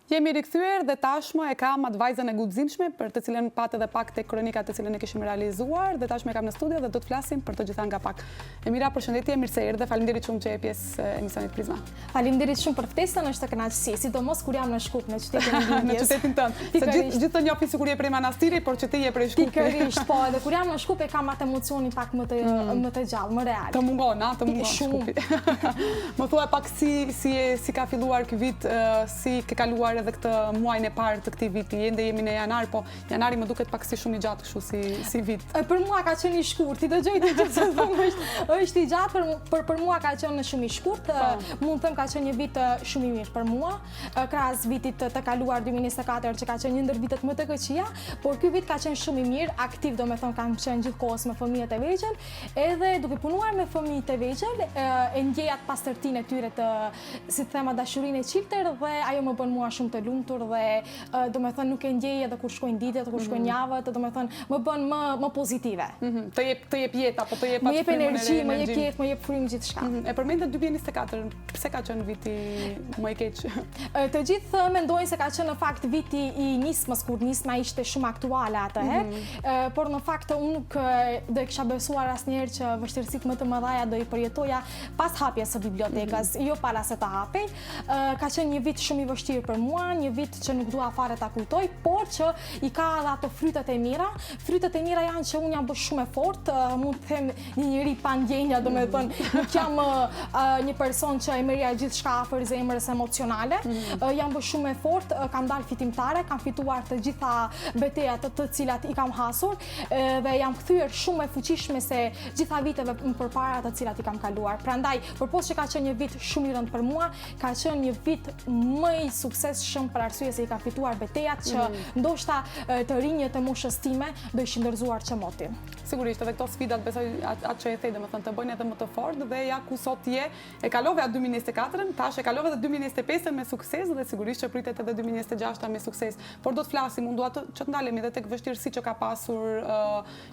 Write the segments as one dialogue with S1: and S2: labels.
S1: Jemi rikthyer dhe tashmë e kam atë vajzën e guximshme për të cilën patë edhe pak te kronika të cilën e kishim realizuar dhe tashmë e kam në studio dhe do të flasim për të gjitha nga pak. Emira, përshëndetje, mirë se erdhe, faleminderit shumë që je pjesë e emisionit Prizma.
S2: Faleminderit shumë për ftesën, është kënaqësi, sidomos kur jam në Shkup, në qytetin e lindjes.
S1: Në qytetin tënd. Se gjithë gjithë të njohin sikur je prej Manastiri, por që ti je prej Shkupit.
S2: Pikërisht, po, edhe kur jam në Shkup e kam atë emocionin pak më të mm. më të gjallë, më
S1: real. Të mungon, a, të mungon Shkupi. Më thuaj pak si si si ka filluar ky vit, Si ke kaluar edhe këtë muajin e parë të këtij viti? Ende jemi në janar, po janari më duket pak si shumë i gjatë kështu si si
S2: vit. Për mua ka qenë i shkurt, i dëgjoj të gjithë se thonë është është i gjatë, për për për mua ka qenë shumë i shkurt. Po. Mund të them ka qenë një vit shumë i mirë për mua, krahas vitit të kaluar 2024 që ka qenë një ndër vitet më të këqija, por ky vit ka qenë shumë i mirë, aktiv domethënë kam qenë gjithë kohës me fëmijët e vegjël, edhe duke punuar me fëmijët e vegjël, e ndjej atë pastërtinë e tyre të si të them, dashurinë e çiltër dhe ajo më bën mua shumë të lumtur dhe domethënë nuk e ndjej edhe kur shkojnë ditët, kur shkojnë mhm. javët, domethënë më bën më më pozitive.
S1: Mhm. Të jep të jep jetë apo të jep
S2: më jep energji, më jep jetë, më jep frymë gjithçka.
S1: Mhm. E përmende 2024, pse ka qenë viti më i keq?
S2: Të gjithë mendojnë se ka qenë në fakt viti i nismës kur nisma ishte shumë aktuale atëherë, por në fakt unë nuk do e kisha besuar asnjëherë që vështirësitë më të mëdha do i përjetoja pas hapjes së bibliotekës, mhm. jo para se të hapej. Ka qenë një vit shumë i vështirë për mua, një vit që nuk dua fare ta kujtoj, por që i ka edhe ato frytet e mira. Frytet e mira janë që unë jam bërë shumë e fortë, mund të them një njeri pa ndjenja, domethënë, mhm. nuk jam një person që e merrja gjithçka afër zemrës emocionale. Mhm. Jam bërë shumë e fortë, kam dalë fitimtare, kam fituar të gjitha betejat të cilat i kam hasur dhe jam kthyer shumë e fuqishme se gjitha viteve më përpara të cilat i kam kaluar. Prandaj, përpos që ka qenë një vit shumë i rëndë për mua, ka qenë një vit më i suksesshëm për arsye se i kam fituar betejat që mm. ndoshta të rinjët e moshës time do ishin dorëzuar që moti.
S1: Sigurisht, edhe këto sfidat besoj atë që e the, domethënë të bëjnë edhe më të fortë dhe ja ku sot je, e kalove atë 2024-ën, tash e kalove edhe 2025-ën me sukses dhe sigurisht që pritet edhe 2026-a me sukses. Por do të flasim, unë dua të që të ndalemi edhe tek vështirësitë që ka pasur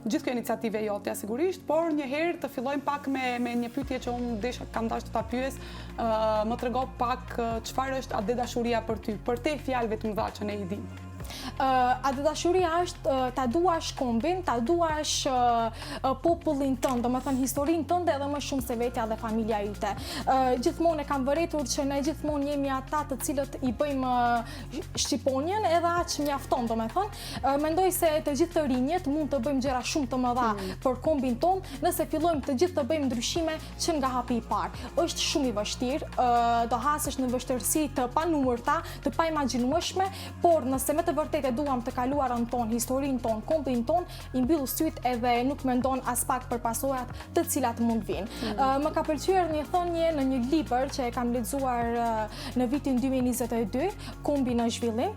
S1: gjithë kjo iniciativë e jotja sigurisht, por një herë të fillojmë pak me me një pyetje që unë desha kam dashur të ta pyes, më trego pak çfarë është atdhedashuria për ty, përtej fjalëve të mëdha që ne i dimë.
S2: Atdhedashuria është ta duash kombin, ta duash popullin tënd, domethënë historinë tënde edhe më shumë se vetja dhe familja jote. Gjithmonë e kam vërejtur që ne gjithmonë jemi ata të cilët i bëjmë shqiponjën edhe aq mjafton, domethënë, Mendoj se të gjithë të rinjët mund të bëjmë gjëra shumë të mëdha mm. për kombin tonë, nëse fillojmë të gjithë të bëjmë ndryshime që nga hapi i parë. Është shumë i vështirë, do hasësh në vështirësi të panumërta, të paimagjinueshme, por nëse me të vërtetë e duam të kaluarën tonë, historinë tonë, kombin tonë, i mbyll sytë edhe nuk mendon aspak për pasojat të cilat mund vijnë. Mm. Më ka pëlqyer një thënie në një libër që e kam lexuar në vitin 2022, Kombi në zhvillim,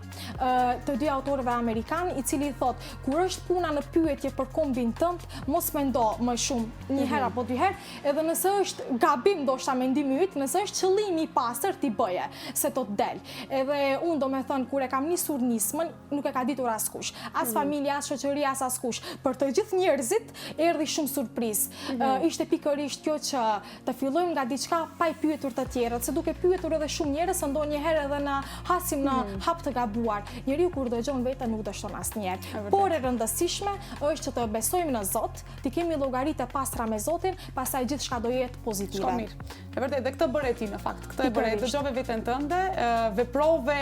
S2: të dy autorëve amerikanë, i cili thotë, kur është puna në pyetje për kombin tënd, mos mendo më shumë një herë mhm. apo dy herë, edhe nëse është gabim ndoshta mendimi yt, nëse është qëllimi i pastër ti bëje, se do të del. Edhe unë domethënë kur e kam nisur nismën, nuk e ka ditur askush. As mhm. familja, as shoqëria, as askush. Për të gjithë njerëzit erdhi shumë surprizë. Mhm. Ishte pikërisht kjo që të fillojmë nga diçka pa i pyetur të tjerët, se duke pyetur edhe shumë njerëz, se ndonjëherë edhe na hasim në mm. hap të gabuar. Njeriu kur dëgjon veten nuk dështon asnjëherë. Por e rëndësishme është që të besojmë në Zot, t'i kemi llogaritë e pastra me Zotin, pastaj gjithçka do jetë pozitive.
S1: Shkon mirë. E vërtetë, dhe këtë bëre ti në fakt. Këtë e bëre, dëgjove veten tënde, veprove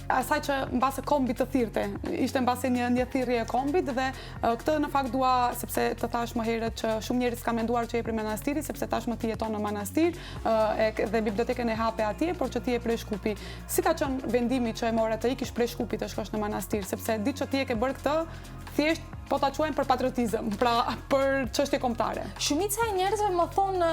S1: asaj që mbase kombi të thirrte. Ishte mbase një një thirrje e kombit dhe këtë në fakt dua sepse të thashë më herët që shumë njerëz kanë menduar që je prej Manastirit sepse tashmë ti jeton në Manastir e, dhe bibliotekën e hape atje, por që ti je prej Shkupi. Si ka qenë vendimi që e more të ikish prej Shkupit të shkosh në Manastir, sepse di që ti e ke bërë këtë thjesht po ta quajmë për patriotizëm, pra për çështje kombëtare.
S2: Shumica e njerëzve më thonë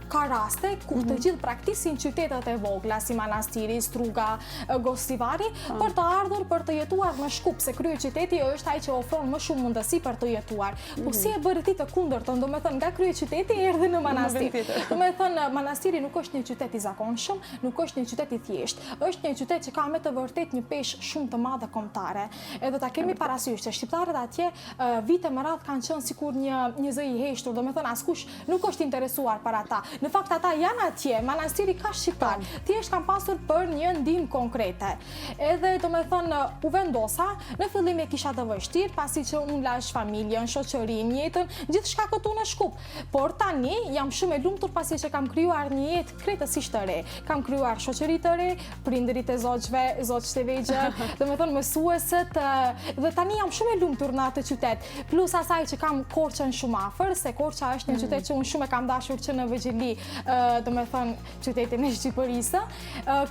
S2: Ka raste kur të mhm. gjithë braktisin qytetet e vogla si Manastiri, Struga, Gostivari ah. për të ardhur për të jetuar në Shkup, se kryeqyteti është ai që ofron më shumë mundësi për të jetuar. Po si e mhm. bëre ti të kundërtën, domethënë nga kryeqyteti erdhe në Manastir. Domethënë Manastiri nuk është një qytet i zakonshëm, nuk është një qytet i thjeshtë. Është një qytet që ka me të vërtetë një peshë shumë të madhe kombëtare. Edhe ta kemi parasysh se shqiptarët atje vite me radhë kanë qenë sikur një një zë i heshtur, domethënë askush Nuk është interesuar për ata. Në fakt ata janë atje, Manastiri ka shqiptarë, po. thjesht kanë pasur për një ndihmë konkrete. Edhe domethënë, u vendosa, në fillim e kisha të vështirë, pasi që unë lashë familjen, shoqërinë, jetën, gjithçka këtu në Shkup. Por tani jam shumë e lumtur pasi që kam krijuar një jetë krejtësisht të re. Kam krijuar shoqëri të re, prindërit e zogjve, zogjtë e vegjël, domethënë mësuesit, dhe tani jam shumë e lumtur në atë qytet. Plus asaj që kam Korçën shumë afër, se Korça është një mm. qytet që unë shumë e kam dashur që në vegjëli, domethënë qytetin e Shqipërisë.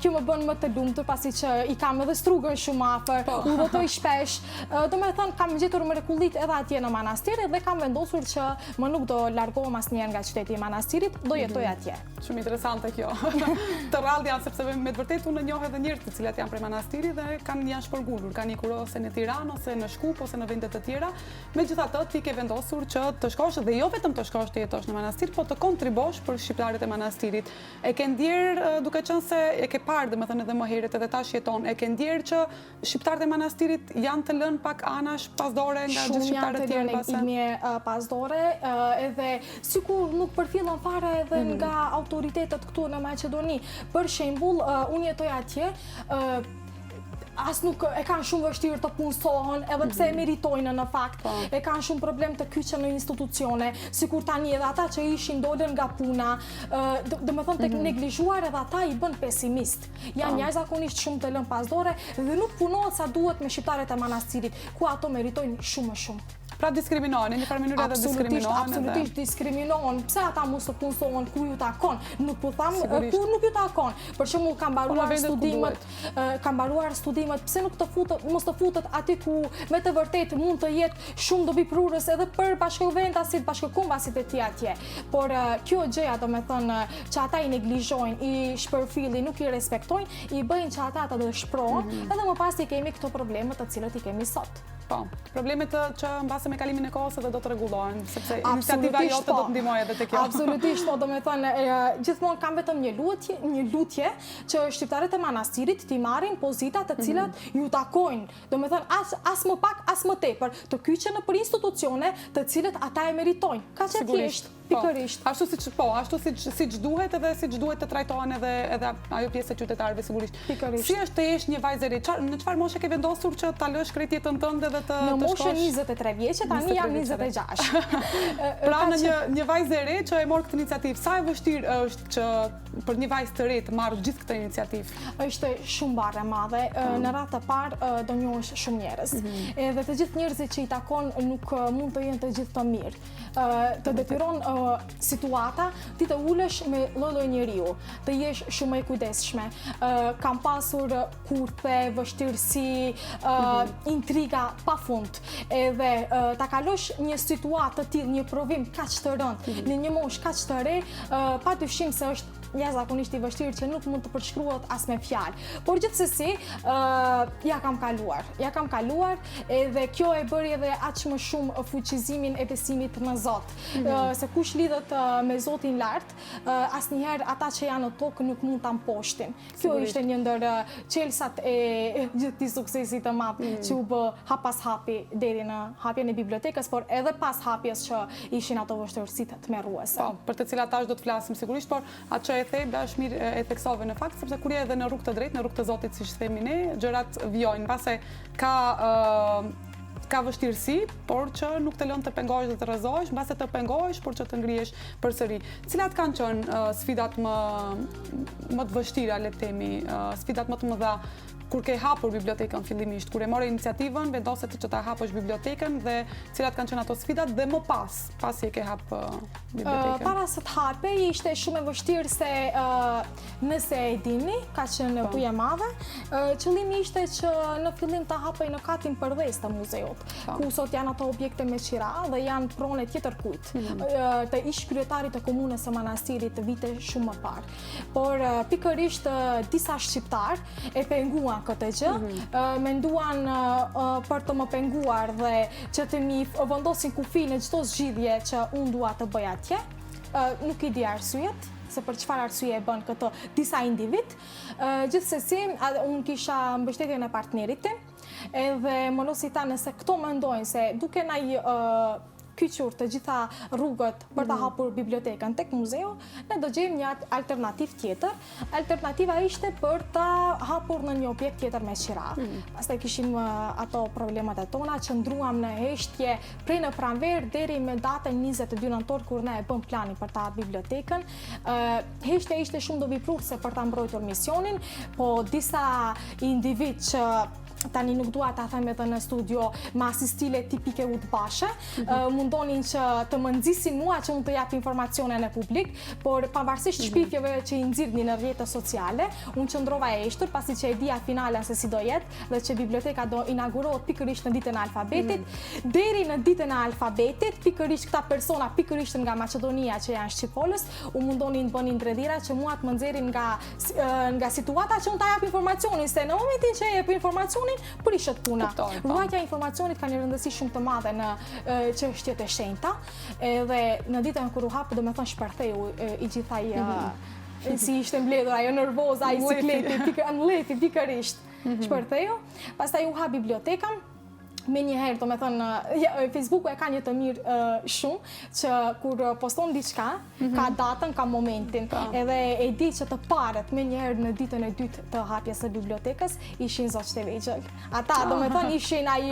S2: Kjo më bën më të lumtur pasi që i kam edhe Strugën shumë afër, po. udhëtoj shpesh. Domethënë kam gjetur mrekullitë edhe atje në Manastir dhe kam vendosur që më nuk do largohem asnjëherë nga qyteti i Manastirit, do jetoj mhm. atje.
S1: Shumë interesante kjo. Të rrallë janë sepse me të vërtetë unë njoh edhe njerëz të cilat janë prej Manastiri dhe kanë janë shpërngulur, kanë ikur ose në Tiranë ose në Shkup ose në vende të tjera. Megjithatë ti ke vendosur që të shkosh dhe jo vetëm të shkosh të jetosh në Manastir, po të kontribosh për shqiptarët e Manastirit. E ke ndjerë duke qenë se e ke parë, domethënë edhe më herët edhe tash jeton, e ke ndjerë që Shqiptarët e Manastirit janë të lënë pak anash pas dore nga gjithë shqiptarët e tjerë
S2: mbase? Shumë janë të lënë pas dore, edhe sikur nuk përfillen fare edhe mhm. nga autoritetet këtu në Maqedoni. Për shembull, unë jetoj atje, as nuk e kanë shumë vështirë të punësohen, edhe pse e mhm. meritojnë në fakt, po. e kanë shumë problem të kyçen në institucione, sikur tani edhe ata që ishin dolën nga puna, domethënë të mhm. neglizhuar edhe ata i bën pesimist. Janë jashtëzakonisht shumë të lënë pas dore dhe nuk punohet sa duhet me shqiptarët e Manastirit, ku ato meritojnë shumë më
S1: shumë. Pra diskriminohen, në një farë mënyre edhe
S2: diskriminohen. Absolutisht diskriminohen. Pse ata mos të punësohen ku ju takon? Nuk po tham ku nuk ju takon. Për shembull, kanë po mbaruar studimet, kanë mbaruar studimet, pse nuk të futet, mos të futet aty ku me të vërtetë mund të jetë shumë dobiprurës edhe për bashkëvendasit, bashkëkombasit e tij atje. Por kjo gjëja, domethënë, që ata i neglizhojnë, i shpërfillin, nuk i respektojnë, i bëjnë që ata të dëshpërohen, mm -hmm. edhe më pas i kemi këto probleme të cilët i kemi
S1: sot. Po, probleme të që mbase me kalimin e kohës edhe do të rregullohen, sepse iniciativa jote do të ndihmojë edhe te kjo.
S2: Absolutisht, po, domethënë, gjithmonë kam vetëm një lutje, një lutje që shqiptarët e Manastirit t'i marrin pozitat të cilat mm -hmm. ju takojnë, domethënë, as, as më pak, as më tepër, të kyçen nëpër institucione të cilët ata e meritojnë. Kaq e thjeshtë.
S1: Po, Pikërisht. Ashtu siç po, ashtu siç siç duhet edhe siç duhet të trajtohen edhe edhe ajo pjesë e qytetarëve sigurisht. Pikërisht. Si është të jesh një vajzë e re? Çfarë në çfarë moshe ke vendosur që ta lësh krejt jetën tënde dhe të
S2: të shkosh? Në moshën 23 vjeçe, tani jam 26.
S1: Pra në një një vajzë e re që e mor këtë iniciativë, sa e vështirë është që për një vajzë të re të marrë gjithë këtë
S2: iniciativë? Është shumë barrë e madhe. Mm. Në radhë të parë do njohësh shumë njerëz. Mhm. Edhe të gjithë njerëzit që i takon nuk mund të jenë të gjithë të mirë. Të detyron situata, ti të ulesh me lloj-lloj njeriu, të jesh shumë e kujdesshme. Kam pasur kurthe, vështirësi, mhm. intriga pa fund. Edhe ta kalosh një situatë të tillë, një provim kaq të rëndë, mhm. në një moshë kaq të re, pa dyshim se është jashtëzakonisht i vështirë që nuk mund të përshkruhet as me fjalë. Por gjithsesi, ia kam kaluar. Ia kam kaluar edhe kjo e bëri edhe aq më shumë fuqizimin e besimit në Zot. Mm -hmm. Se kush lidhet me Zotin lart, asnjëherë ata që janë në tokë nuk mund ta mposhtin. Kjo ishte një ndër çelësat e gjithë këtij suksesi të madh mm -hmm. që u bë hap pas hapi deri në hapjen e bibliotekës, por edhe pas hapjes që ishin ato vështirësitë
S1: tmerruese. Po, për të cilat tash do të flasim sigurisht, por atë që e the, është mirë e theksove në fakt, sepse kur je edhe në rrugë të drejtë, në rrugë të Zotit siç themi ne, gjërat vijojnë. Mbase ka ka vështirësi, por që nuk të lënë të pengohesh dhe të rrëzohesh, mbase të pengohesh, por që të ngrihesh përsëri. Cilat kanë qenë sfidat më më të vështira, le të themi, sfidat më të mëdha Kur ke hapur bibliotekën fillimisht, kur e more iniciativën, vendose ti që ta hapësh bibliotekën dhe cilat kanë qenë ato sfidat dhe më pas, pasi e ke hap bibliotekën?
S2: Para se të hapej, ishte shumë e vështirë se nëse e dini, ka qenë po. bujë e madhe, qëllimi ishte që në fillim të hapej në katin përdhes të muzeut, po. ku sot janë ato objekte me qira dhe janë pronë e tjetërkujt, mhm. të ish kryetarit të komunës së Manastirit të vite shumë më parë. Por pikërisht disa shqiptarë e penguan këtë gjë, mhm. menduan për të më penguar dhe që të m'i vendosin kufi në çdo zgjidhje që unë dua të bëj atje. Nuk i di arsyet, se për çfarë arsye e bënë këtë disa individë. Gjithsesi, unë kisha mbështetjen e partnerit tim, edhe Molosi tha nëse këto mendojnë se duke na i. kyçur të gjitha rrugët për ta mhm. hapur bibliotekën tek muzeu, ne do gjejmë një alternativë tjetër. Alternativa ishte për ta hapur në një objekt tjetër me qira. Mhm. Pastaj kishim ato problemet e tona, qëndruam në heshtje prej në pranverë deri me datën 22 nëntor kur ne e bëmë planin për ta hapur bibliotekën. Heshtja ishte shumë dobiprurëse për ta mbrojtur misionin, po disa individë që tani nuk dua ta them edhe në studio me asi stile tipike udbashe, mhm. mundonin që të më nxisin mua që unë të jap informacione në publik, por pavarësisht mhm. shpifjeve që i nxirrnin në rrjete sociale, unë qëndrova e heshtur pasi që e dija finalen se si do jetë dhe që biblioteka do inaugurohet pikërisht në ditën e alfabetit. Mhm. Deri në ditën e alfabetit, pikërisht këta persona pikërisht nga Maqedonia që janë shqipfolës, u mundonin të bënin dredhira që mua të më nxjerrin nga nga situata që unë ta jap informacionin, se në momentin që e jep informacionin, prishet puna. Po. Ruajtja e informacionit ka një rëndësi shumë të madhe në çështjet e shenjta, edhe në ditën kur u hap, domethënë shpërtheu i gjitha i mhm. si ishte mbledhur ajo nervoza, ai sikleti, pikë, mllefi, pikërisht, mhm. shpërtheu. Pastaj u hap biblioteka, menjëherë, domethënë, Facebooku e ka një të mirë shumë, që kur poston diçka, mhm. ka datën, ka momentin, po. edhe e di që të parët menjëherë në ditën e dytë të hapjes së bibliotekës, ishin zogjtë e vegjël. Ata, ah. domethënë, ishin ai,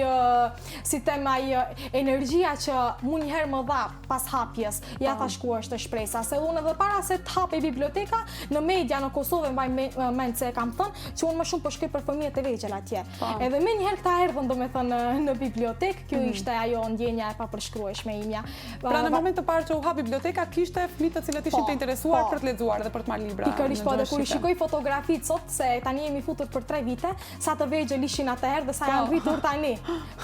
S2: si them, ai energjia që mu njëherë më dha pas hapjes, ja po. thashë ku është shpresa, se unë edhe para se të hapej biblioteka, në media në Kosovë mbaj mend se e kam thënë, që unë më shumë po shkoj për fëmijët e vegjël atje. Po. Edhe menjëherë këta erdhën, domethënë, në bibliotekë, kjo mm. ishte ajo ndjenja e papërshkrueshme imja.
S1: Pra në moment të parë që u hap biblioteka, kishte fëmijë të cilët ishin po, të interesuar po. për të lexuar dhe për të marrë libra.
S2: Pikërisht po, dhe kur i shikoj fotografitë sot, se tani jemi futur për tre vite, sa të vegjël ishin atëherë dhe sa janë rritur tani.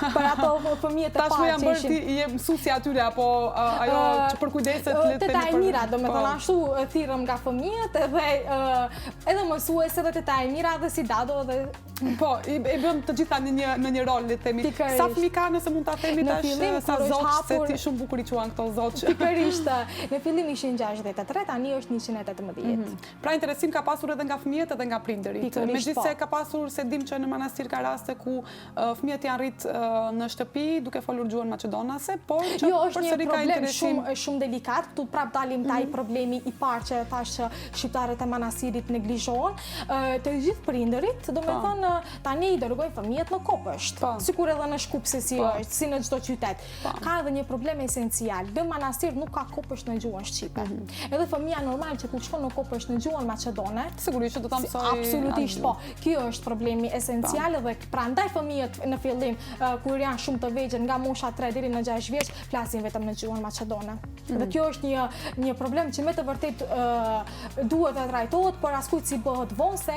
S2: Për ato fëmijët e parë
S1: që ishin. Tashmë janë bërë ti je mësuesi atyre apo ajo që përkujdeset
S2: le të themi. Teta e mira, domethënë ashtu thirrem nga fëmijët edhe edhe mësuese edhe teta e mira dhe si dado edhe
S1: Po, i bën të gjitha në një në një rol, le të themi. Sa fëmijë ka nëse mund ta themi tash, sa zogj se ti shumë bukur i quan këto
S2: zogj. Pikërisht. Në fillim ishin 63, tani është 118. Mhm.
S1: Pra interesim ka pasur edhe nga fëmijët edhe nga prindërit. Megjithëse po. ka pasur se dim që në Manastir ka raste ku fëmijët janë rrit në shtëpi duke folur gjuhën maqedonase, por
S2: që jo, është një problem shumë shumë delikat. Këtu prap dalim te ai mhm. problemi i parë që e thashë që shqiptarët e Manastirit neglizhohen. Të gjithë prindërit, domethënë, tani i dërgojnë fëmijët në kopësht, po. sikur edhe në Shkup se si po. është, si në çdo qytet. Po. Ka edhe një problem esencial, në Manastir nuk ka kopësht në gjuhën shqipe. Mhm. Edhe fëmija normal që kur shkon në kopësht në gjuhën maqedone,
S1: sigurisht që do ta mësojë.
S2: Absolutisht po. Kjo është problemi esencial dhe prandaj fëmijët në fillim kur janë shumë të vegjël nga mosha 3 deri në 6 vjeç flasin vetëm në gjuhën maqedone. Dhe mhm. kjo është një një problem që me të vërtetë duhet të trajtohet, por askujt s'i bëhet vonë se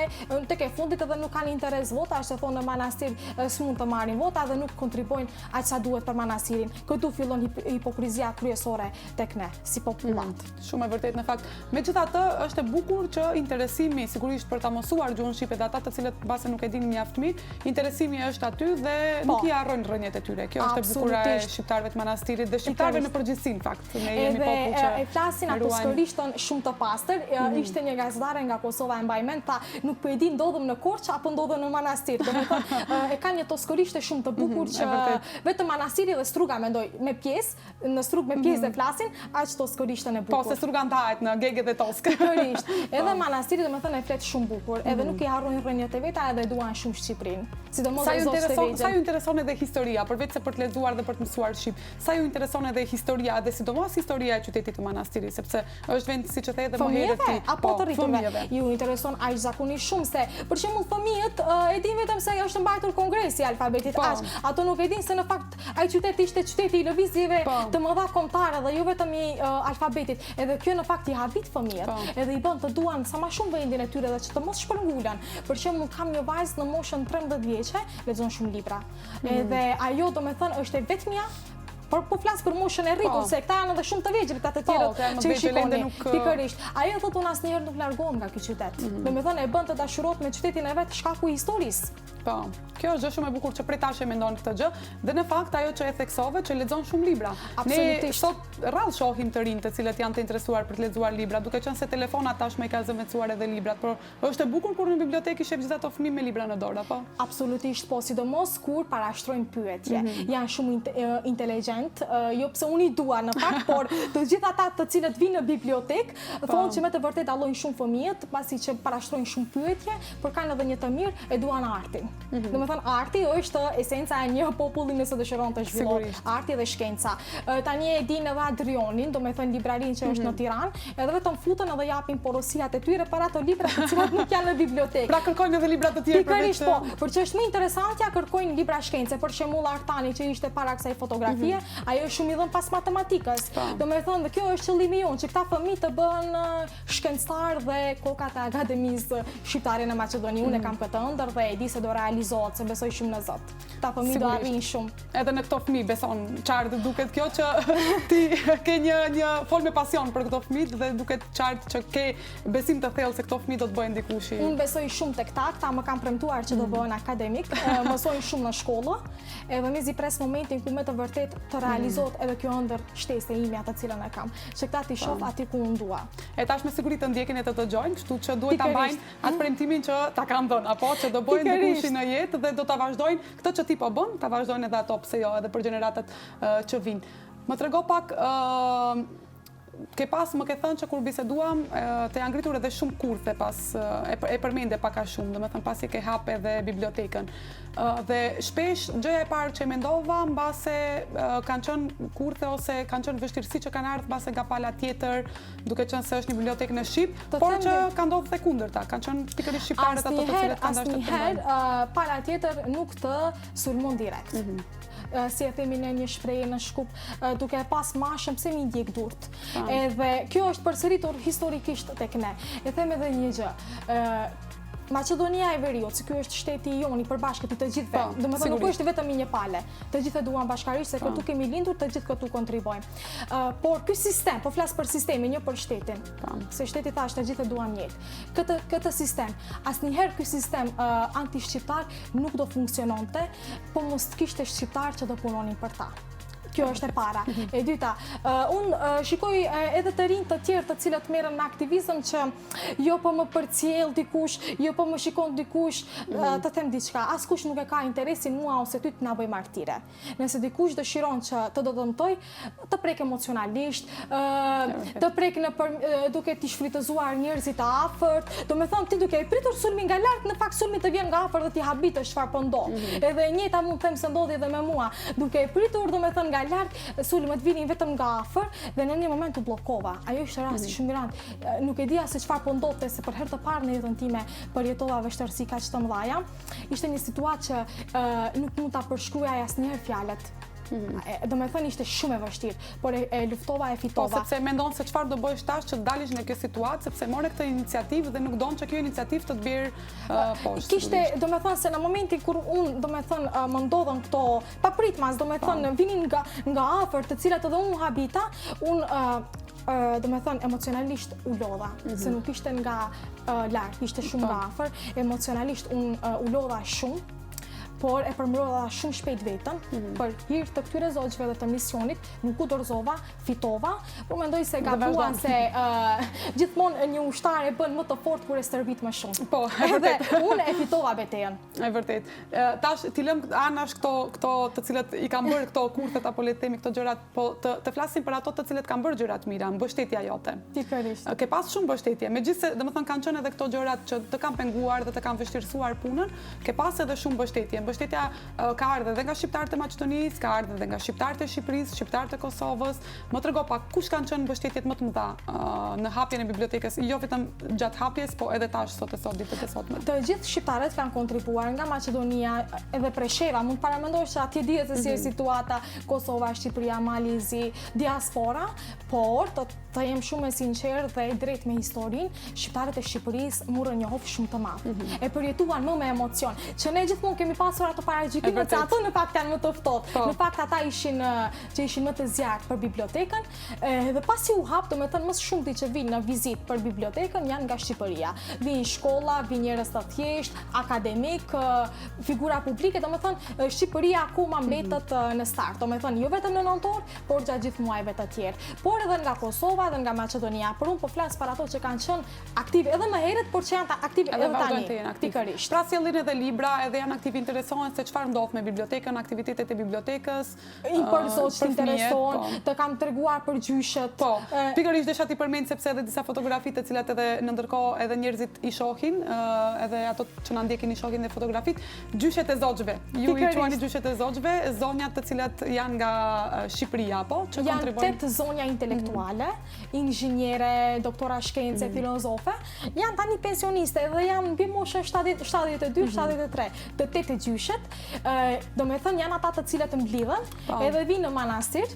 S2: tek e fundit edhe nuk kanë interes vota, është e thonë në Manastir s'mund të marrin vota dhe nuk kontribuojnë aq sa duhet për Manastirin. Këtu fillon hipokrizia kryesore tek ne, si popullatë.
S1: Mm, shumë e vërtetë në fakt. Megjithatë, është e bukur që interesimi, sigurisht për ta mësuar gjuhën shqipe dhe ata të cilët mbase nuk e dinë mjaft mirë, interesimi është aty dhe po. nuk i harrojnë rrënjët e tyre. Kjo është e bukura e shqiptarëve të Manastirit dhe shqiptarëve në përgjithësi në fakt.
S2: Ne jemi popull që e flasin atë toskërishtën shumë të pastër. Mm. Ishte një gazetare nga Kosova e mbaj mend, tha, nuk po e di ndodhem në Korçë apo ndodhem në Manastir. Domethënë, e ka një toskërishte shumë të bukur mhm, që vetëm Manastiri dhe Struga mendoj me pjesë, në Strugë me pjesë mhm. dhe flasin, aq toskërishtën e
S1: bukur. Po, se Struga ndahet në Gegë dhe
S2: Toskë. Pikërisht. Edhe po. Manastiri domethënë e flet shumë bukur, edhe mhm. nuk i harrojnë rrënjët e veta edhe duan shumë Shqipërinë. Sidomos
S1: sa ju intereson edhe historia, përveç se për të lexuar dhe për të mësuar shqip. Sa ju intereson edhe historia dhe sidomos historia e qytetit të Manastirit, sepse është vend siç e the edhe më herët
S2: ti. Apo po, të rriturve. Ju intereson aq zakonisht shumë se për shembull fëmijët e dinë vetëm se është mbajtur kongresi i alfabetit po. aq. Ato nuk e dinë se në fakt ai qytet ishte qyteti i lëvizjeve po. të mëdha kombëtare dhe jo vetëm i alfabetit. Edhe kjo në fakt i habit fëmijët, edhe i bën të duan sa më shumë vendin e tyre dhe që të mos shpërngulen. Për shembull kam një vajzë në moshën 13 vjeçe, lexon shumë libra. Mm. Edhe ajo domethënë është e vetmja por po flas për moshën e rritur, po. se këta janë edhe shumë të vegjël këta të po, tjerët që i shikoni. Nuk... Pikërisht. Ajo thotë unë asnjëherë nuk largohem nga ky qytet. Mm -hmm. Domethënë e bën të dashurohet me qytetin e vet shkaku i historisë.
S1: Po, kjo është gjë shumë e bukur që prej tash e mendon këtë gjë dhe në fakt ajo që e theksove që lexon shumë libra. Ne sot rrallë shohim të rinj të cilët janë të interesuar për të lexuar libra, duke qenë se telefonat tashmë i ka zëvendësuar edhe librat, por është e bukur kur në bibliotekë i sheh gjithë ato fëmijë me libra në dorë, apo?
S2: Absolutisht po, sidomos kur parashtrojnë pyetje. Mhm. Janë shumë inteligjent, jo pse unë i dua në fakt, por të gjithë ata të cilët vijnë në bibliotekë, po. thonë që me të vërtetë dallojnë shumë fëmijët, pasi që parashtrojnë shumë pyetje, por kanë edhe një të mirë, e duan artin. Mm -hmm. Domethënë, arti është esenca e një populli nëse dëshiron të zhvillohet. Arti dhe shkenca. Tani e dinë edhe Adrionin, domethënë librarin që është në mhm. Tiranë, edhe vetëm futen edhe japin porosiat e tyre për ato libra të cilat nuk janë në bibliotekë.
S1: Pra kërkojnë edhe libra të tjerë
S2: Pikërisht po, por që është më interesantja kërkojnë libra shkence, për shembull Artani që ishte para kësaj fotografie, mm -hmm. ajo është shumë i dhënë pas matematikës. Po. Domethënë, dhe kjo është qëllimi jonë, që këta fëmijë të bëhen shkencëtar dhe kokat e Akademisë Shqiptare në Maqedoni. Unë e mm. kam këtë ëndërr dhe e di se do realizohet, se besoj shumë në Zot. Këta fëmijë do arrijnë
S1: shumë. Edhe në këto fëmijë beson qartë duket kjo që ti ke një një fol me pasion për këto fëmijë dhe duket qartë që ke besim të thellë se këto fëmijë do të bëhen
S2: dikush. Unë besoj shumë tek ta, këta më kanë premtuar që do mm. bëhen akademik, mësojnë shumë në shkollë, edhe mezi pres momentin ku me të vërtetë të realizohet mm. edhe kjo ëndërr shtesë e imja të cilën e kam. Që këta t'i shoh aty ku unë
S1: dua. E tash me siguri të ndjekin e të dëgjojnë, kështu që duhet ta mbajnë atë premtimin që ta kanë dhënë, apo që do bëhen dikushi në jetë dhe do ta vazhdojnë këtë që ti po bën, ta vazhdojnë edhe ato pse jo, edhe për gjeneratat që vijnë. Më trego pak ke pas më ke thënë që kur biseduam të janë ngritur edhe shumë kurthe pas e, e përmende pak a shumë, domethënë pasi ke hap edhe bibliotekën. Dhe shpesh gjëja e parë që e mendova mbase kanë qenë kurthe ose kanë qenë vështirësi që kanë ardhur mbase nga pala tjetër, duke qenë se është një bibliotekë në shqip, por që ka ndodhur dhe e kundërta, kanë qenë pikërisht shqiptarët ato të cilët
S2: kanë dashur të të Asnjëherë pala tjetër nuk të sulmon direkt. Mhm. Si e themi ne një shprehje në Shkup, duke e pas mashën pse m'i djeg durt. Edhe kjo është përsëritur historikisht tek ne. E them edhe një gjë. Maqedonia e Veriut, se ky është shteti i jonë i përbashkët i të gjithëve. Po, Domethënë nuk është vetëm i një pale. Të gjithë e duam bashkarisht se po. këtu kemi lindur, të gjithë këtu kontribuojmë. Por ky sistem, po flas për sistemin, jo për shtetin. Po. Se shteti thashë të gjithë e duam njëjtë. Këtë këtë sistem, asnjëherë ky sistem anti-shqiptar nuk do funksiononte, po mos të kishte shqiptar që do punonin për ta. Kjo është e para. E dyta, unë shikoj edhe të rinj të tjerë të cilët merren me aktivizëm që jo po më përcjell dikush, jo po më shikon dikush, mhm. të them diçka, askush nuk e ka interesin mua ose ty të na bëjë martire. Nëse dikush dëshiron që të të dëmtojë, të prek emocionalisht, të prek në për, duke t'i shfrytëzuar njerëzit të afërt, domethënë ti duke e pritur sulmin nga lart, në fakt sulmi të vjen nga afër dhe ti habitesh çfarë po ndodh. Mhm. Edhe e njëjta mund të them se ndodhi edhe me mua, duke e pritur domethënë nga lart, sulmet vinin vetëm nga afër dhe në një moment u bllokova. Ajo ishte rasti mhm. shumë i rëndë. Nuk e dija se çfarë po ndodhte, se për herë të parë në jetën time përjetova vështirësi kaq të mëdha. Ishte një situatë që nuk mund ta përshkruaja asnjëherë fjalët. Mm. Domethënë ishte shumë e vështirë, por e, e luftova e fitova.
S1: Po, sepse mendon se çfarë do bësh tash që të dalësh nga kjo situatë, sepse more këtë iniciativë dhe nuk don që kjo iniciativë të të bjerë uh,
S2: poshtë. Kishte, domethënë se në momentin kur unë, domethënë, uh, më ndodhën këto papritmas, domethënë, po. vinin nga, nga afër, të cilat edhe unë u habita, unë uh, domethënë, emocionalisht u lodha, mhm. se nuk ishte nga lart, ishte shumë nga po. afër, emocionalisht unë u lodha shumë, por e përmblodha shumë shpejt veten, mhm. për hir të këtyre zogjve dhe të misionit, nuk u dorëzova, fitova, por mendoj se gabuan se gjithmonë një ushtar e bën më të fortë kur e stërvit më shumë.
S1: Po,
S2: edhe unë e fitova betejën.
S1: E vërtetë. Tash t'i lëmë anash këto këto të cilët i kanë bërë këto kurthet apo le të themi këto gjërat Po të, të flasim për ato të cilët kanë bërë gjëra të mira, mbështetja jote.
S2: Pikërisht.
S1: Ke pas shumë mbështetje, megjithëse, domethënë kanë qenë edhe këto gjërat që të kanë penguar dhe të kanë vështirësuar punën, ke pas edhe shumë mbështetje. Mbështetja ka ardhur edhe nga shqiptarët e Maqedonisë, ka ardhur edhe nga shqiptarët e Shqipërisë, shqiptarët e Kosovës. Më trego pak kush kanë qenë mbështetjet më të mëdha në hapjen e bibliotekës, jo vetëm gjatë hapjes, po edhe tash sot e sot ditët e
S2: sotme. Të gjithë shqiptarët kanë kontribuar nga Maqedonia edhe Presheva, mund të paramendosh që atje dihet se si është mhm. situata, Kosova, Shqipëria, Mali i Zi, diaspora, por të, të jem shumë e sinqertë dhe e drejtë me historinë, shqiptarët e Shqipërisë morën një hov shumë të madh. Mm -hmm. E përjetuan më me emocion, që ne gjithmonë kemi pas pasur ato paragjykimet se ato në fakt janë më të ftohtë. Po. Në fakt ata ishin që ishin më të zjarrtë për bibliotekën, edhe pasi u hap, domethënë më së shumti që vijnë në vizitë për bibliotekën janë nga Shqipëria. Vijnë shkolla, vijnë njerëz të thjeshtë, akademikë, figura publike, domethënë Shqipëria akoma mhm. mbetet në start, domethënë jo vetëm në nëntor, por gjatë gjithë muajve të tjerë. Por edhe nga Kosova dhe nga Maqedonia, por unë po flas për ato që kanë qenë aktive edhe më herët, por që janë aktive edhe tani.
S1: Pikërisht. Pra sjellin edhe libra, edhe janë aktive interesohen se çfarë ndodh me bibliotekën, aktivitetet e bibliotekës,
S2: I për zogjtë interesohen, po. të kam treguar për gjyshet.
S1: Po, pikërisht desha t'i përmend sepse edhe disa fotografi të cilat edhe në ndërkohë edhe njerëzit i shohin, edhe ato që na ndjekin i shohin dhe fotografitë, gjyshet e zogjve. Ju i quani gjyshet e zogjve, zonjat të cilat janë nga Shqipëria, po?
S2: Që janë tetë zonja intelektuale, mhm. inxhiniere, doktora shkence, mhm. filozofe, janë tani pensioniste dhe janë mbi moshën 72, 73, mhm. të tetë gjyshet, Domethënë janë ata të cilët mblidhen, po. edhe vijnë në manastir,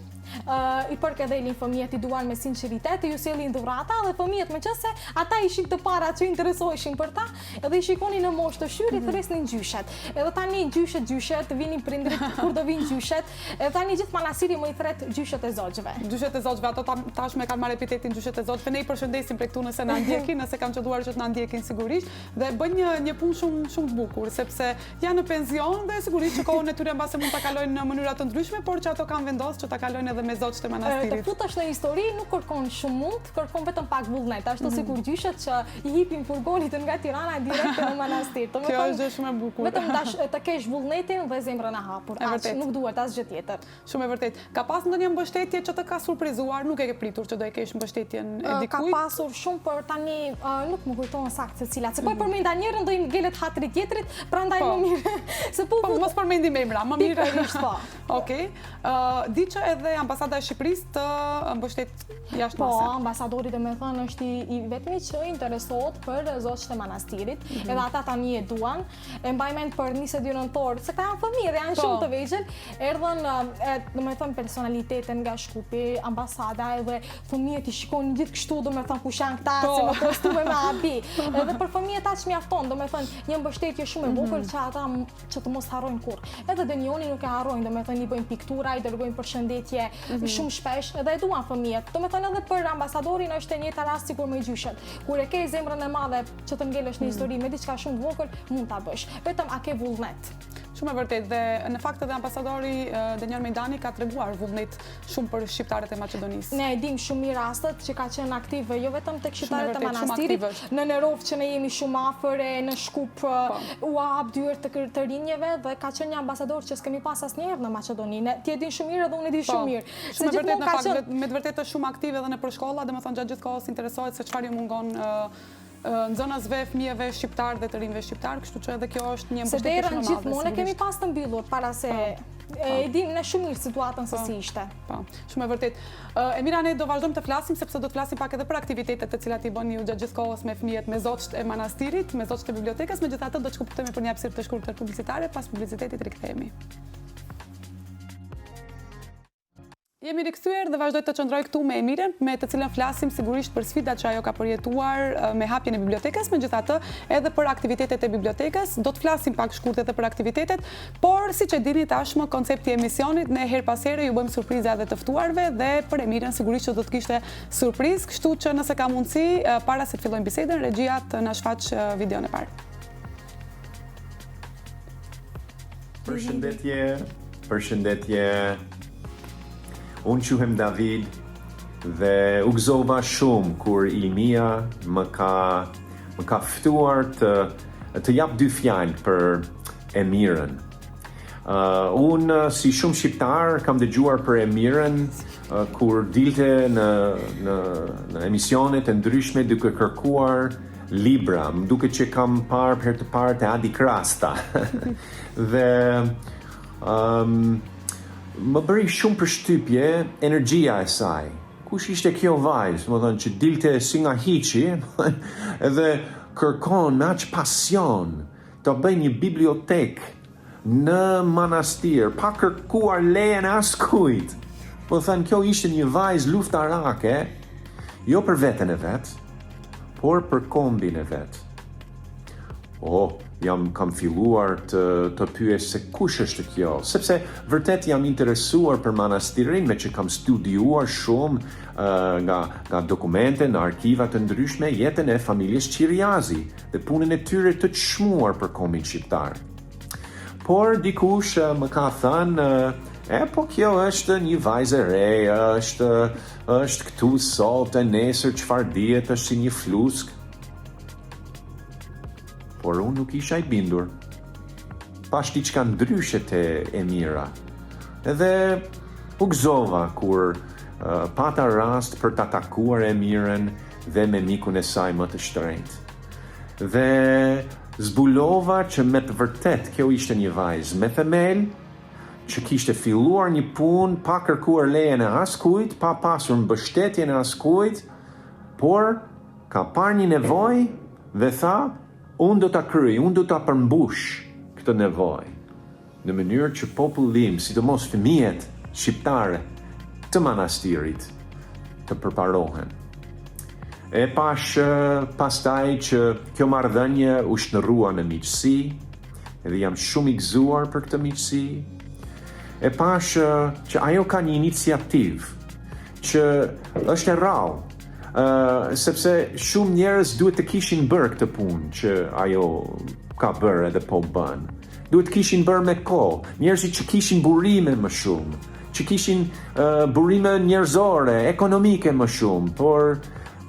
S2: i përkëdhelin fëmijët i duan me sinqeritet, ju sjellin dhurata dhe fëmijët meqenëse ata ishin të para që interesoheshin për ta, edhe i shikonin në moshë të shtyrë, i mhm. thërrisnin gjyshet. Edhe tani gjyshet, gjyshet, vinin prindrit kur do vijnë gjyshet, edhe tani gjithë manastiri më i thërret gjyshet e
S1: zogjve. Gjyshet e zogjve, ato tashmë kanë marrë epitetin gjyshet e zogjve, ne i përshëndesim prej këtu nëse na ndjekin, nëse kanë qëlluar që të na ndjekin sigurisht, dhe bëjnë një, një punë shumë, shumë të bukur, sepse Janë në pension dhe sigurisht që kohën e tyre mbase mund ta kalojnë në mënyra të ndryshme, por që ato kanë vendosur që ta kalojnë edhe me zogjtë e
S2: manastirit. Të futesh në histori nuk kërkon shumë mund, kërkon vetëm pak vullnet, ashtu mhm. sikur gjyshet që i hipin furgonit nga Tirana direkt në manastir.
S1: Kjo është gjë shumë e bukur.
S2: Vetëm të kesh vullnetin dhe zemrën e hapur. Aq, nuk duhet asgjë tjetër.
S1: Shumë e vërtetë. Ka pas ndonjë mbështetje që të ka surprizuar, nuk e ke pritur që do e kesh mbështetjen e dikujt?
S2: Ka pasur shumë, por tani nuk më kujtohen saktë se cilat. Se po e mhm. përmenda njërën, do i ngelet hatri tjetrit, prandaj po. më mirë.
S1: Se po, po mos përmendim emra, më mirë.
S2: Pikërisht po.
S1: Okej. Di që edhe ambasada e Shqipërisë të mbështet
S2: jashtë po, mase. Po, ambasadori domethënë është i vetmi që interesohet për zogjtë e manastirit, mhm. edhe ata tani e duan. E mbaj mend për 22 nëntor, se këta janë fëmijë dhe janë po. shumë të vegjël, erdhën, domethënë, personalitete nga Shkupi, ambasada, edhe fëmijët i shikonin gjithë kështu, domethënë, kush janë këta, po. se me kostume me habi. Edhe për fëmijët aq mjafton, domethënë, një mbështetje shumë e vogël mhm. që ata që të mos harrojnë kurrë. Edhe Denionin nuk e harrojnë, domethënë, i bëjnë piktura, i dërgojnë përshëndetje mhm. shumë shpesh, edhe e duan fëmijët. Domethënë, edhe për ambasadorin është e njëjta rast sikur me gjyshet. Kur e ke zemrën e madhe që të ngelesh në mm. histori me diçka shumë të vogël, mund ta bësh. Vetëm a ke vullnet.
S1: Shumë e vërtetë dhe në fakt edhe ambasadori Denion Mejdani ka treguar vullnet shumë për shqiptarët e
S2: Maqedonisë. Ne e dim shumë mirë rastet që ka qenë aktiv jo vetëm tek shqiptarët e Manastirit, në Nerovë që ne jemi shumë afër e në Shkup po. u hap dyert të, të rinjeve dhe ka qenë një ambasador që s'kemi pas asnjëherë në Maqedoni. Ne, ti e din shumë mirë edhe unë e di po. shumë mirë.
S1: Shumë e vërtetë në fakt, me të vërtetë është shumë aktiv edhe nëpër shkolla, domethënë gjatë gjithë kohës interesohet se çfarë ju mungon nxënësve, fëmijëve shqiptarë dhe të rinjve shqiptarë, kështu që edhe kjo është një
S2: mbështetje shumë e madhe. Se derën gjithmonë e kemi pas të mbyllur para se po. e dim ne shumë mirë situatën se po. si ishte.
S1: Po, shumë e vërtetë. Emira, ne do vazhdojmë të flasim, sepse do të flasim pak edhe për aktivitetet të cilat i bëni ju gjatë gjithë kohës me fëmijët, me zogjtë e manastirit, me zogjtë e bibliotekës, megjithatë do të shkëputemi për një hapësirë të shkurtër publicitare, pas publicitetit rikthehemi. Jemi rikthyer dhe vazhdoj të qëndroj këtu me Emirën, me të cilën flasim sigurisht për sfidat që ajo ka përjetuar me hapjen e bibliotekës, megjithatë edhe për aktivitetet e bibliotekës, do të flasim pak shkurt edhe për aktivitetet, por siç e dini tashmë koncepti i emisionit, ne herë pas here ju bëjmë surpriza edhe të ftuarve dhe për Emirën sigurisht që do të kishte surprizë, kështu që nëse ka mundësi, para se të fillojmë bisedën, regjia të na shfaqë videon e parë.
S3: Përshëndetje, përshëndetje. Unë quhem David dhe u gëzova shumë kur Ilmia më ka më ka ftuar të të jap dy fjalë për Emirën. Uh, unë si shumë shqiptar kam dëgjuar për Emirën uh, kur dilte në në në emisionet e ndryshme duke kërkuar libra. Më duket që kam parë për herë të parë te Adi Krasta. dhe um, më bëri shumë përshtypje energjia e saj. Kush ishte kjo vajzë, domethënë që dilte si nga hiçi, edhe kërkon me aq pasion të bëjë një bibliotekë në manastir, pa kërkuar lejen e askujt. Domethënë, kjo ishte një vajzë luftarake, jo për veten e vet, por për kombin e vet. Oh, Jam kam filluar të të pyes se kush është kjo, sepse vërtet jam interesuar për manastirin meqë kam studiuar shumë uh, nga nga dokumente në arkiva të ndryshme jetën e familjes Qiriazi dhe punën e tyre të çmuar për kombin shqiptar. Por dikush më ka thënë, e po kjo është një vajzë e re, është është këtu sot e nesër çfarë dihet është si një fluskë. Por unë nuk isha i bindur. Pashë diçka ndryshe te Emira. Edhe u gëzova kur uh, pata rast për ta takuar Emirën dhe me mikun e saj më të shtrenjtë. Dhe zbulova që me të vërtetë kjo ishte një vajzë me themel, që kishte filluar një punë pa kërkuar lejen e askujt, pa pasur mbështetjen e askujt, por ka parë një nevojë dhe tha, unë do ta kryej, unë do ta përmbush këtë nevojë, në mënyrë që populli im, sidomos fëmijët shqiptarë të manastirit, të përparohen. E pashë pastaj që kjo marrëdhënie u shndërrua në miqësi, edhe jam shumë i gëzuar për këtë miqësi. E pashë që ajo ka një iniciativë që është e rrallë, uh, sepse shumë njerëz duhet të kishin bërë këtë punë që ajo ka bërë edhe po bën. Duhet të kishin bërë me kohë, njerëzit që kishin burime më shumë, që kishin uh, burime njerëzore, ekonomike më shumë, por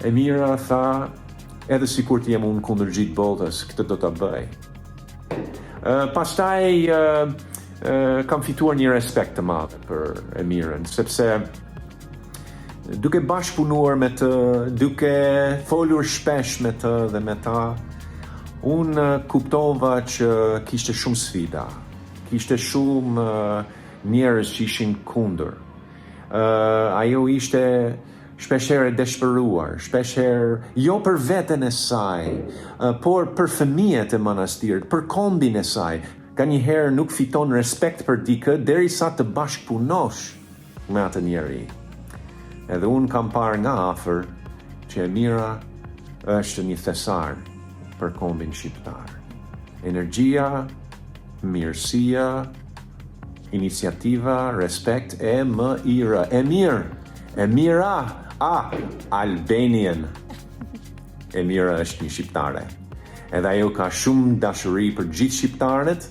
S3: Emira tha, edhe sikur të jem unë kundër gjithë botës, këtë do ta bëj. Uh, pastaj uh, uh, kam fituar një respekt të madh për Emirën, sepse duke bashkëpunuar me të, duke folur shpesh me të dhe me ta, unë kuptova që kishte shumë sfida, kishte shumë njerëz që ishin kundër. Ajo ishte shpeshherë e dëshpëruar, shpeshherë jo për veten e saj, por për fëmijët e manastirit, për kombin e saj. Nganjëherë nuk fiton respekt për dikë derisa të bashkëpunosh me atë njeri. Edhe unë kam parë nga afër që Emira është një thesar për kombin shqiptar. Energjia, mirësia, iniciativa, respekt, E M I R. Emir, Emira, A, Albanian. Emira është një shqiptare. Edhe ajo ka shumë dashuri për gjithë shqiptarët,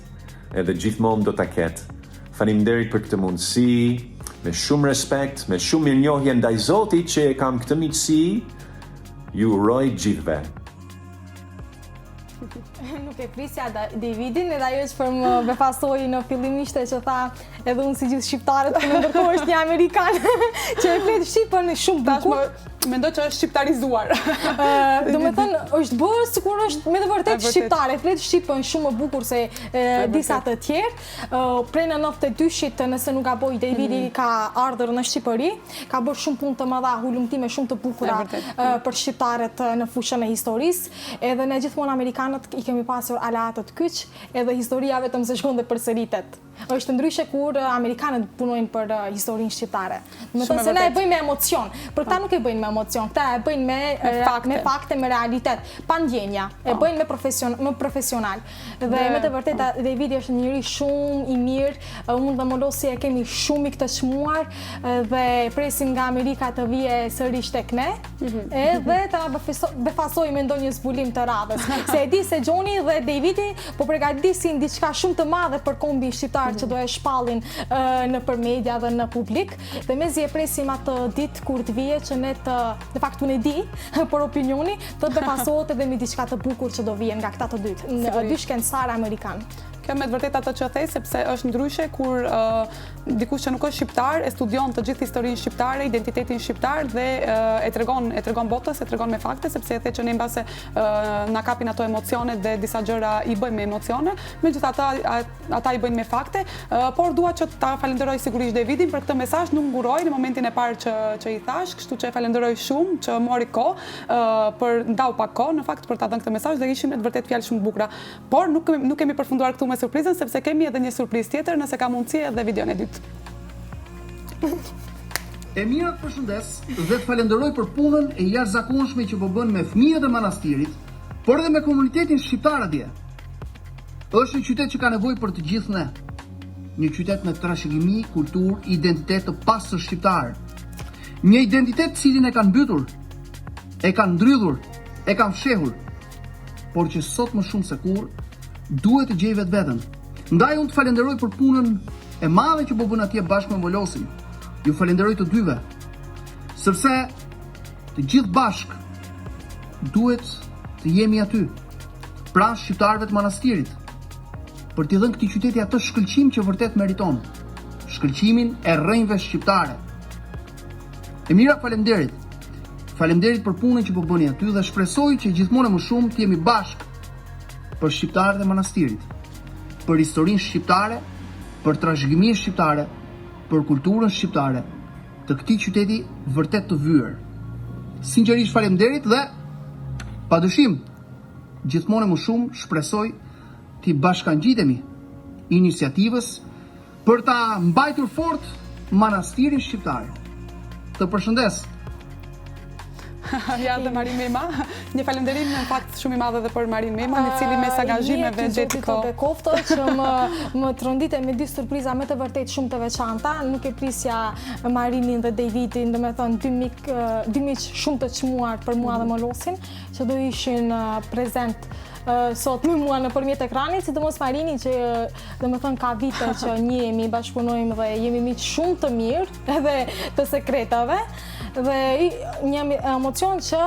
S3: edhe gjithmonë do ta ketë. Faleminderit për këtë mundësi, me shumë respekt, me shumë mirënjohje ndaj Zotit që e kam këtë miqësi, ju uroj gjithëve.
S2: Nuk e prisja Davidin, edhe ajo që më befasoi në fillim ishte që tha edhe unë si gjithë shqiptarët, por në ndërkohë është një amerikan që e flet shqipen shumë bukur.
S1: Tashmë mendoj që është shqiptarizuar.
S2: Domethënë, është bërë sikur është me të vërtetë shqiptar, e flet shqipen shumë më bukur se disa të tjerë. Prej në 92-shit, nëse nuk gaboj, Davidi mm. ka ardhur në Shqipëri, ka bërë shumë punë të mëdha, hulumtime shumë të bukura për shqiptarët në fushën e historisë. Edhe ne gjithmonë amerikanët i kemi pasur aleatët kyç, edhe historia vetëm se shkon dhe përsëritet. Është ndryshe kur amerikanët punojnë për historinë shqiptare. Domethënë se ne e bëjmë me emocion, por këta nuk e bëjnë me emocion, këta e bëjnë me me fakte, me realitet, pa ndjenja, e po. bëjnë me profesion, më profesional. Dhe me të vërtetë Davidi është një njeri shumë i mirë, unë dhe Molosi e kemi shumë mik të çmuar dhe presim nga Amerika të vijë sërish tek ne. Mhm. Edhe të na befasojë me ndonjë zbulim të radhës. Se e di se Gjoni dhe Davidi po përgatisin diçka shumë të madhe për kombin shqiptar që mhm. do e shpallin nëpër media dhe në publik. Dhe mezi e presim atë ditë kur të vijë që ne të, në fakt unë e di, por opinioni, të befasohet edhe me diçka të bukur që do vijë nga këta të dytë, dy shkencëtarë amerikanë.
S1: Kjo me të vërtetë atë që the, sepse është ndryshe kur dikush që nuk është shqiptar e studion të gjithë historinë shqiptare, identitetin shqiptar dhe e tregon e tregon botës, e tregon me fakte, sepse e the që ne mbase na kapin ato emocionet dhe disa gjëra i bëjmë me emocione, megjithatë ata i bëjnë me fakte, por dua që ta falenderoj sigurisht Davidin për këtë mesazh, nuk ngurroi në momentin e parë që që i thashë, kështu që e falenderoj shumë që mori kohë për ndau pak kohë në fakt për ta dhënë këtë mesazh dhe ishin me të vërtetë fjalë shumë të bukura. Por nuk nuk kemi përfunduar këtu me surprizën sepse kemi edhe një surprizë tjetër, nëse ka mundësi edhe videon e dytë.
S4: Emira të përshëndes dhe të falenderoj për punën e jashtëzakonshme që po bën me fëmijët e Manastirit, por edhe me komunitetin shqiptar atje. Është një qytet që ka nevojë për të gjithë ne. Një qytet me trashëgimi, kulturë, identitet të pastër shqiptar. Një identitet të cilin e kanë mbytur, e kanë ndrydhur, e kanë fshehur, por që sot më shumë se kurrë duhet të gjejë vetveten. Ndaj unë të falenderoj për punën e madhe që po bën atje bashkë me Molosin. Ju falenderoj të dyve, sepse të gjithë bashkë duhet të jemi aty, pranë shqiptarëve të Manastirit, për t'i dhënë këtij qyteti atë shkëlqim që vërtet meriton, shkëlqimin e rrënjëve shqiptare. Emira, faleminderit. Faleminderit për punën që po bëni aty dhe shpresoj që gjithmonë e më shumë të jemi bashkë për shqiptarët e Manastirit, për historinë shqiptare, për trashëgiminë shqiptare, për kulturën shqiptare të këtij qyteti vërtet të vyer. Sinqerisht faleminderit dhe padyshim gjithmonë e më shumë shpresoj t'i bashkangjitemi iniciativës për ta mbajtur fort Manastirin shqiptar. Të përshëndes.
S1: Ja dhe Marin Mema. Një falënderim në fakt shumë i madh edhe për Marin Mema, i cili mes angazhimeve gjeti
S2: kohë. Të bekoftë që më më trondite me dy surpriza me të vërtetë shumë të veçanta. Nuk e prisja Marinin dhe Davidin, domethënë dy mik dy miq shumë të çmuar për mua dhe Molosin, që do ishin prezent sot me mua nëpërmjet ekranit, sidomos Marini që domethënë ka vite që njihemi, bashkëpunojmë dhe jemi miq shumë të mirë edhe të sekretave dhe një emocion që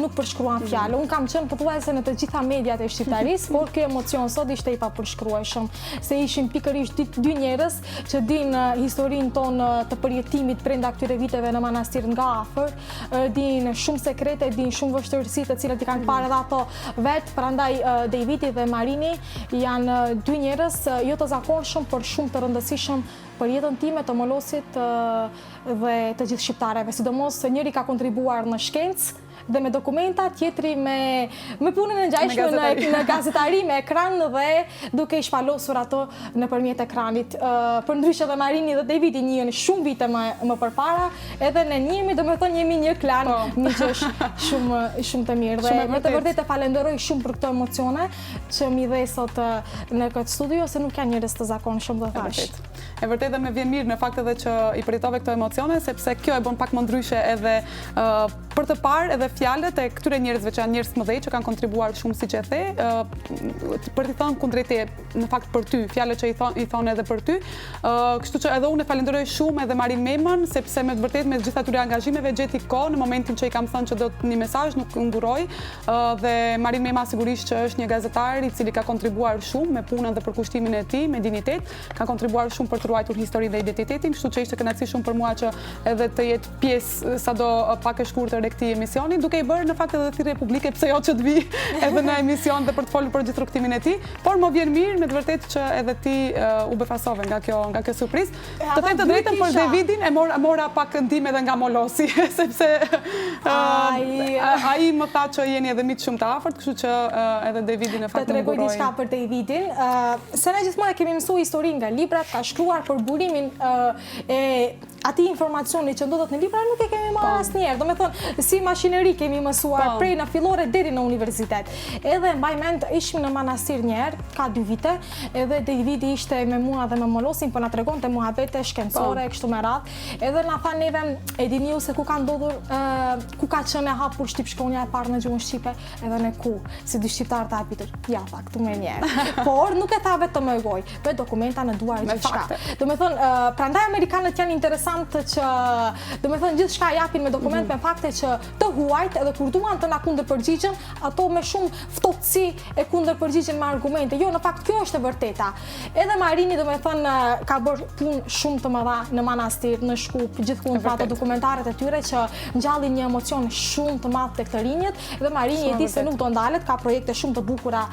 S2: nuk përshkruan mm. fjalë. Unë kam qenë pothuajse në të gjitha mediat e shqiptarisë, por ky emocion sot ishte i papërshkrueshëm, se ishin pikërisht dy njerëz që dinë historinë tonë të përjetimit brenda këtyre viteve në Manastir nga afër, dinë shumë sekrete, dinë shumë vështirësi të cilat i kanë parë edhe ato vetë, prandaj Dejvidi dhe Marini janë dy njerëz jo të zakonshëm, por shumë të rëndësishëm për jetën time të Molosit dhe të gjithë shqiptarëve. Sidomos njëri ka kontribuar në shkencë, dhe me dokumenta, tjetri me me punën e ngjashme në në gazetari me ekran dhe duke i shpalosur ato nëpërmjet ekranit. Përndryshe edhe Marini dhe Davidi njihen shumë vite më më përpara, edhe ne njihemi, domethënë jemi një klan po. miqsh shumë shumë të mirë dhe me të vërtetë të falenderoj shumë për këto emocione që m'i dhe sot në këtë studio se nuk janë njerëz të zakonshëm dhe thashë.
S1: E vërtetë dhe më vjen mirë në fakt edhe që i përjetove këto emocione sepse kjo e bën pak më ndryshe edhe për të parë edhe fjalët e këtyre njerëzve që janë njerëz të mëdhenj që kanë kontribuar shumë siç e the, për t'i thënë kundrejt teje, në fakt për ty, fjalët që i thonë i thonë edhe për ty. Kështu që edhe unë e falenderoj shumë edhe Marin Memën, sepse me të vërtetë mes gjithë atyre angazhimeve gjeti kohë në momentin që i kam thënë që do të një mesazh, nuk ngurroi. Dhe Marin Mema sigurisht që është një gazetar i cili ka kontribuar shumë me punën dhe përkushtimin e tij, me dinjitet, ka kontribuar shumë për të ruajtur historinë dhe identitetin, kështu që ishte kënaqësi shumë për mua që edhe të jetë pjesë sado pak e shkurtër e këtij emisioni, duke i bërë në fakt edhe thirrje publike pse jo që të vijë edhe në emision dhe për të folur për gjithë rrugëtimin e tij, por më vjen mirë me të vërtetë që edhe ti u befasove nga kjo nga kjo surprizë. Të them të drejtën për Davidin e mora, mora pak ndihmë edhe nga Molosi, sepse ai më tha që jeni edhe miq shumë të afërt, kështu që edhe Davidi në fakt
S2: më Të tregoj diçka për Davidin, se ne gjithmonë e kemi mësuar historinë nga librat, ka shkruar për burimin e atij informacioni që ndodhet në libra nuk e kemi marrë po. asnjëherë. Domethënë, si mashineri kemi mësuar po. prej në fillore deri në universitet. Edhe mbaj mend ishim në Manastir një herë, ka dy vite, edhe Davidi ishte me mua dhe me Molosin, po na tregonte muhabete shkencore po. kështu me radhë. Edhe na tha neve, e dini ju se ku ka ndodhur, ku ka qenë e hapur shtypshkronja e parë në gjuhën shqipe, edhe ne ku, si dy shqiptarë të habitur. Ja, tha, këtu menjëherë. Por nuk e tha vetëm me gojë. me dokumenta në duar gjithçka. Domethënë, prandaj amerikanët janë interesant që, domethënë, gjithçka japin me dokument, mhm. me fakte që të huajt, edhe kur duan të na kundërpërgjigjen, ato me shumë ftohtësi e kundërpërgjigjen me argumente. Jo, në fakt, kjo është e vërteta. Edhe Marini, domethënë, ka bërë punë shumë të mëdha në Manastir, në Shkup, gjithkund pa ato dokumentaret e tyre që ngjallin një emocion shumë të madh tek të rinjët, dhe Marini e di se nuk do ndalet, ka projekte shumë të bukura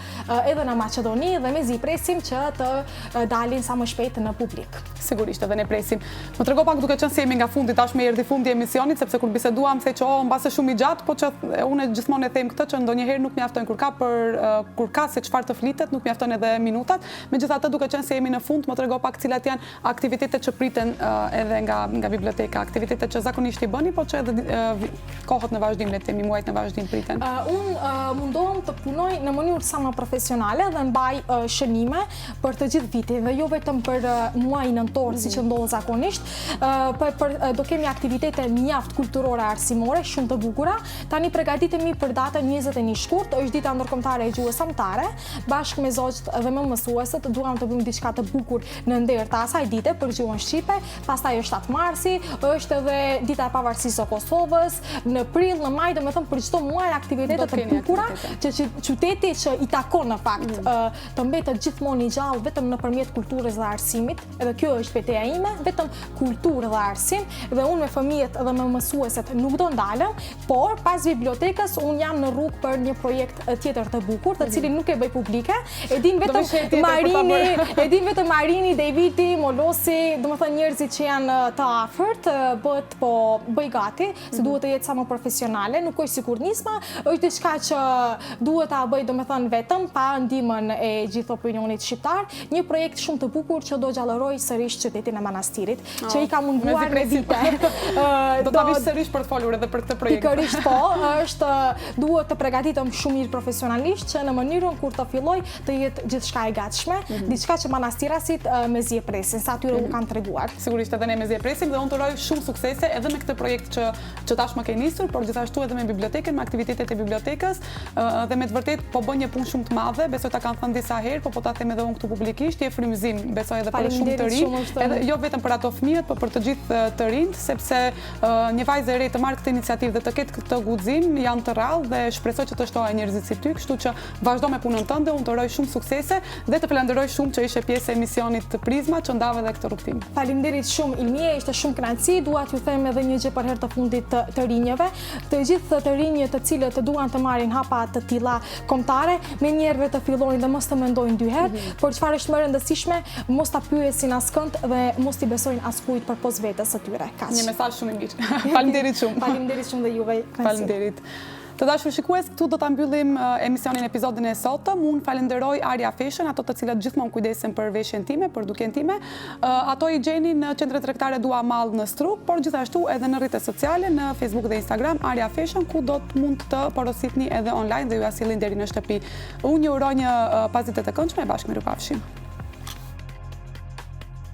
S2: edhe në Maqedoni dhe mezi presim që të dalin sa më shpejt në
S1: publik. Sigurisht edhe ne presim. Më trego pak. duke qenë se jemi nga fundi, tashmë erdhi fundi i emisionit, sepse kur biseduam the që oh, mbase shumë i gjatë, po që unë gjithmonë e them këtë që ndonjëherë nuk mjaftojnë kur ka për kur ka se çfarë të flitet, nuk mjaftojnë edhe minutat. Megjithatë, duke qenë se jemi në fund, më trego pak cilat janë aktivitetet që priten edhe nga nga biblioteka, aktivitetet që zakonisht i bëni, po që edhe kohët në vazhdim, le të themi muajt në vazhdim priten.
S2: Unë mundohem të punoj në mënyrë sa më profesionale dhe mbaj shënime për të gjithë vitin dhe jo vetëm për muajin nëntor, siç mhm. ndodh zakonisht. Për, për do kemi aktivitete mjaft kulturore arsimore, shumë të bukura. Tani pregatitemi për datën 21 shkurt, është dita ndërkombëtare e gjuhës amtare. Bashkë me zogjtë dhe me mësuesit duam të bëjmë diçka të bukur në nder të asaj dite për gjuhën shqipe, pastaj është 7 marsi, është edhe dita e pavarësisë së Kosovës, në prill, në maj, domethënë për çdo muaj aktivitete të bukura që qyteti që i takon në fakt mm. të mbetet gjithmonë i gjallë vetëm nëpërmjet kulturës dhe arsimit, edhe kjo është beteja ime, vetëm kulturë dhe arsim, dhe unë me fëmijët dhe me mësueset nuk do ndalem, por pas bibliotekës unë jam në rrugë për një projekt tjetër të bukur, të mhm. cilin nuk e bëj publike, e din vetëm Marini, e din vetëm Marini, Davidi, Molosi, domethënë njerëzit që janë të afërt, bëhet po bëj gati, se mhm. duhet të jetë sa më profesionale, nuk është sikur nisma, është diçka që duhet ta bëj domethënë vetëm pa ndihmën e gjithë opinionit shqiptar, një projekt shumë të bukur që do gjallërojë sërish qytetin e Manastirit, që i ka munguar me
S1: vite. Do ta vish sërish për të folur edhe për këtë
S2: projekt. Pikërisht po, është duhet të pregatitem shumë mirë profesionalisht që në mënyrën kur të filloj të jetë gjithçka e gatshme, mhm. diçka që manastirasit mezi e presin, sa atyre u mhm. kanë
S1: treguar. Sigurisht edhe ne mezi e presim dhe unë të uroj shumë suksese edhe me këtë projekt që që tashmë ke nisur, por gjithashtu edhe me bibliotekën, me aktivitetet e bibliotekës dhe me të vërtetë po bën një punë shumë të madhe, besoj ta kam thënë disa herë, po po ta them edhe unë këtu publikisht, je frymëzim, besoj edhe për shumë të rinj, edhe jo vetëm për ato fëmijët, po për të gjithë të rinjtë, sepse një vajzë e re të marrë këtë iniciativë dhe të ketë këtë guxim janë të rrallë dhe shpresoj që të shtohen njerëzit si ty, kështu që vazhdo me punën tënde, unë të uroj shumë suksese dhe të falenderoj shumë që ishe pjesë e emisionit të Prizma që ndave dhe këtë
S2: rrugëtim. Faleminderit shumë Ilmie, ishte shumë kënaqësi. Dua t'ju them edhe një gjë për herë të fundit të, të rinjëve. Të gjithë të rinjët të cilët duan të marrin hapa të tilla kombëtare, menjëherë të fillojnë dhe mos të mendojnë dy herë, mm -hmm. por çfarë është më e rëndësishme, mos ta pyesin askënd dhe mos t'i besojnë askujt përpos vetes së
S1: tyre. Kaq. Një mesazh shumë i mirë. Faleminderit
S2: shumë. Faleminderit shumë dhe juve.
S1: Faleminderit. Të dashur shikues, këtu do ta mbyllim emisionin episodin e sotëm. Unë falenderoj Aria Fashion, ato të cilat gjithmonë kujdesen për veshjen time, për dukjen time. Ato i gjeni në qendrën tregtare Dua Mall në Strugë, por gjithashtu edhe në rrjetet sociale, në Facebook dhe Instagram, Aria Fashion, ku do të mund të porositni edhe online dhe jua sjellin deri në shtëpi. Unë ju uroj një pasdite të këndshme e bashkë mirupafshim.